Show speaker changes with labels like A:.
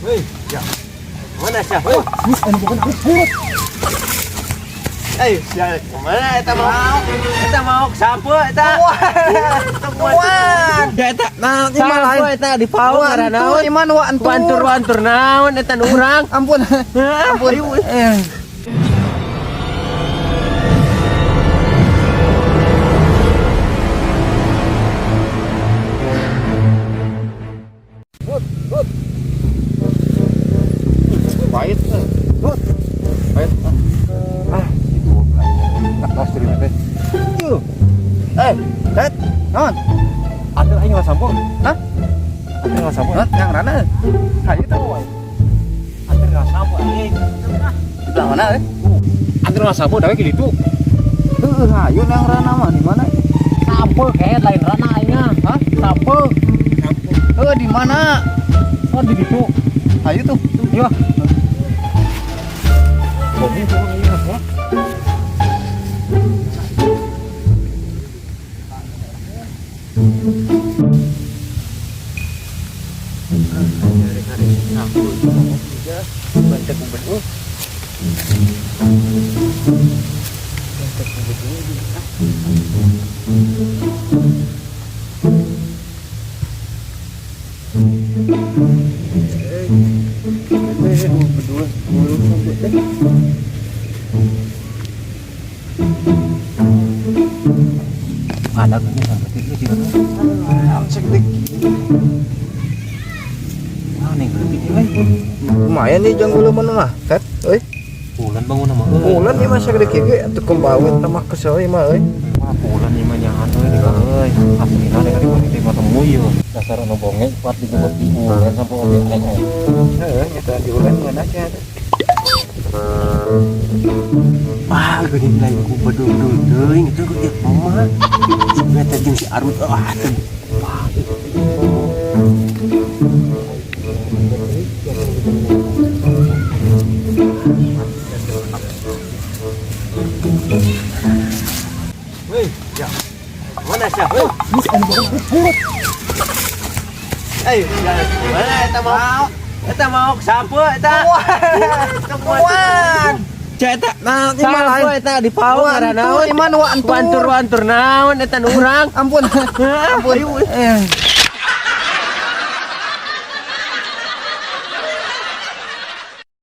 A: Woi, ya. Mana sih? Woi.
B: Anu bukan aku buruk.
A: Eh, sia kemana eta mau? Eta mau sampo eta.
B: Wan.
A: Ya eta.
B: Nah, iman
A: Sampo
B: lain.
A: eta di pau ngaran naon?
B: Iman wa antur.
A: Wantur-wantur naon eta nu urang.
B: Ampun.
A: Ampun.
B: Eh.
C: Pahit. Pahit. Ah, itu. Nah, terima teh.
B: Eh, Tet. Non.
C: Ada aing nggak sampo.
B: Hah?
C: Ada nggak sampo.
B: Non, yang rana. Hayu tuh.
C: Ada nggak sampo aing.
B: Di belah mana eh?
C: Ada nggak sampo dawe gitu.
B: Heuh, hayu yang rana mah di mana?
C: Sampo kayak lain rana aingnya.
B: Hah?
C: Sampo.
B: Heuh, di mana?
C: Oh, di situ.
B: Hayu tuh.
C: Iya. Bohong bohong aing apa? Ada gini sampai tiga sih.
B: Naon segede
C: Mana yang gede euy?
B: Lumayan nih jang gula mana mah, Tet. Euy,
C: Bulan bangun sama euy.
B: bulan ieu mah segede kieu ge atuh kembawet mah kesel ieu mah euy.
C: Wah, bulan ieu mah nyahan euy di euy. Aslina dengan di bawah mah temu ieu. Dasar anu bonge kuat dijebot di bulan sampai oge aing.
B: Heeh, nyata di ulan ngeunah sia teh.
A: Wah, geuning lain ku bedul-bedul teuing itu ku ieu mah. Sebenarnya teh jeung si Arut ah teu. Wah. Woi, ya. Mana sih? Woi.
B: Anu bukan aku buruk.
A: Eh, ya. Mana eta mau? Eta mau sampo eta.
B: Wan.
A: Cek eta.
B: Nah, iman
A: Sampo
B: lain.
A: eta di pau ngaran naon?
B: Iman wa antur.
A: Wantur-wantur naon eta nu urang.
B: Ampun. Ampun. Eh.